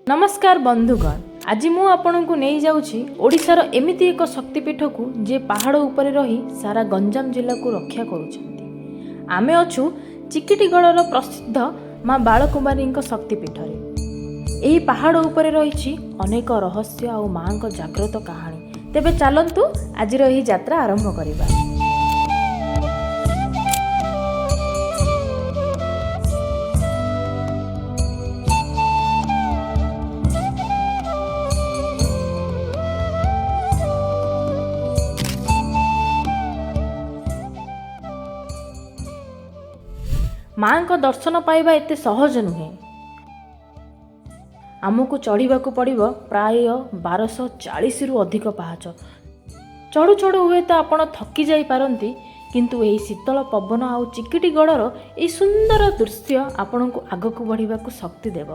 ନମସ୍କାର ବନ୍ଧୁଗଣ, ଆଜି ମୁଁ ଆପଣଙ୍କୁ ନେଇଯାଉଛି ଓଡ଼ିଶାର ଏମିତି ଏକ ଶକ୍ତିପୀଠକୁ, ଯିଏ ପାହାଡ଼ ଉପରେ ରହି ସାରା ଗଞ୍ଜାମ ଜିଲ୍ଲାକୁ ରକ୍ଷା କରୁଛନ୍ତି। ଆମେ ଅଛୁ ଚିକିଟିଗଡ଼ର ପ୍ରସିଦ୍ଧ ମା ବାଳକୁମାରୀଙ୍କ ଶକ୍ତିପୀଠରେ। ଏହି ପାହାଡ଼ ଉପରେ ରହିଛି ଅନେକ ରହସ୍ୟ ଆଉ ମାଙ୍କ ଜାଗ୍ରତ କାହାଣୀ। ତେବେ ଚାଲନ୍ତୁ, ଆଜିର ଏହି ଯାତ୍ରା ଆରମ୍ଭ କରିବା। ମାଙ୍କ ଦର୍ଶନ ପାଇବା ଏତେ ସହଜ ନୁହେଁ। ଆମକୁ ଚଢ଼ିବାକୁ ପଡ଼ିବ ପ୍ରାୟ 1240ରୁ ଅଧିକ ପାହାଚ। ଚଢ଼ୁ ଚଢ଼ୁ ହୁଏତ ଆପଣ ଥକି ଯାଇପାରନ୍ତି, କିନ୍ତୁ ଏହି ଶୀତଳ ପବନ ଆଉ ଚିକିଟି ଗଡ଼ର ଏହି ସୁନ୍ଦର ଦୃଶ୍ୟ ଆପଣଙ୍କୁ ଆଗକୁ ବଢ଼ିବାକୁ ଶକ୍ତି ଦେବ।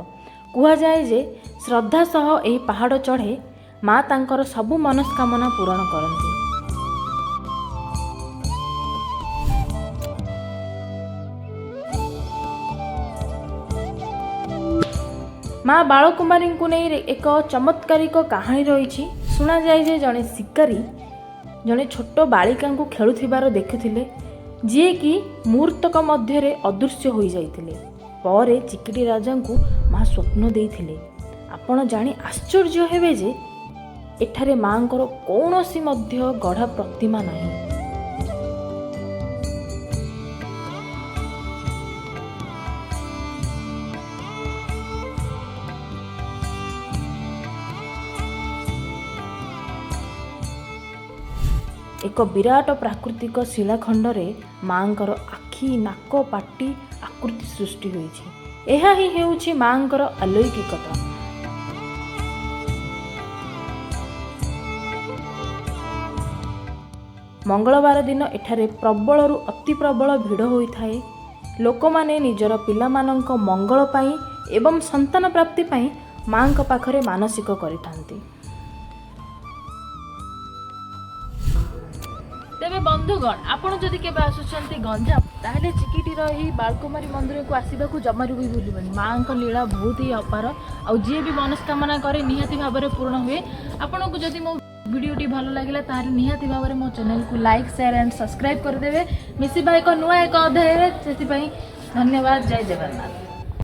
କୁହାଯାଏ ଯେ ଶ୍ରଦ୍ଧା ସହ ଏହି ପାହାଡ଼ ଚଢ଼େ, ମା ତାଙ୍କର ସବୁ ମନସ୍କାମନା ପୂରଣ କରନ୍ତି। ମା ବାଳକୁମାରୀଙ୍କୁ ନେଇ ଏକ ଚମତ୍କାରିକ କାହାଣୀ ରହିଛି। ଶୁଣାଯାଏ ଯେ ଜଣେ ଶିକାରୀ ଜଣେ ଛୋଟ ବାଳିକାଙ୍କୁ ଖେଳୁଥିବାର ଦେଖୁଥିଲେ, ଯିଏକି ମୁହୂର୍ତ୍ତକ ମଧ୍ୟରେ ଅଦୃଶ୍ୟ ହୋଇଯାଇଥିଲେ। ପରେ ଚିକିଟି ରାଜାଙ୍କୁ ମା ସ୍ୱପ୍ନ ଦେଇଥିଲେ। ଆପଣ ଜାଣି ଆଶ୍ଚର୍ଯ୍ୟ ହେବେ ଯେ ଏଠାରେ ମାଙ୍କର କୌଣସି ମଧ୍ୟ ଗଢ଼ା ପ୍ରତିମା ନାହିଁ। ଏକ ବିରାଟ ପ୍ରାକୃତିକ ଶିଳାଖଣ୍ଡରେ ମାଙ୍କର ଆଖି, ନାକ, ପାଟି ଆକୃତି ସୃଷ୍ଟି ହୋଇଛି। ଏହା ହିଁ ହେଉଛି ମାଙ୍କର ଅଲୌକିକତା। ମଙ୍ଗଳବାର ଦିନ ଏଠାରେ ପ୍ରବଳରୁ ଅତି ପ୍ରବଳ ଭିଡ଼ ହୋଇଥାଏ। ଲୋକମାନେ ନିଜର ପିଲାମାନଙ୍କ ମଙ୍ଗଳ ପାଇଁ ଏବଂ ସନ୍ତାନ ପ୍ରାପ୍ତି ପାଇଁ ମାଙ୍କ ପାଖରେ ମାନସିକ କରିଥାନ୍ତି। ତେବେ ବନ୍ଧୁଗଣ, ଆପଣ ଯଦି କେବେ ଆସୁଛନ୍ତି ଗଞ୍ଜାମ, ତାହେଲେ ଚିକିଟିର ଏହି ବାଳକୁମାରୀ ମନ୍ଦିରକୁ ଆସିବାକୁ ଜମାରୁ ବି ଭୁଲିବେନି। ମାଙ୍କ ଲୀଳା ବହୁତ ହି ଅପାର, ଆଉ ଯିଏ ବି ମନସ୍କାମନା କରେ, ନିହାତି ଭାବରେ ପୂରଣ ହୁଏ। ଆପଣଙ୍କୁ ଯଦି ମୋ ଭିଡ଼ିଓଟି ଭଲ ଲାଗିଲା, ତାହେଲେ ନିହାତି ଭାବରେ ମୋ ଚ୍ୟାନେଲକୁ ଲାଇକ୍, ସେୟାର ଆଣ୍ଡ ସବସ୍କ୍ରାଇବ୍ କରିଦେବେ। ମିଶିବା ଏକ ନୂଆ ଏକ ଅଧ୍ୟାୟରେ, ସେଥିପାଇଁ ଧନ୍ୟବାଦ। ଜୟ ଜଗନ୍ନାଥ।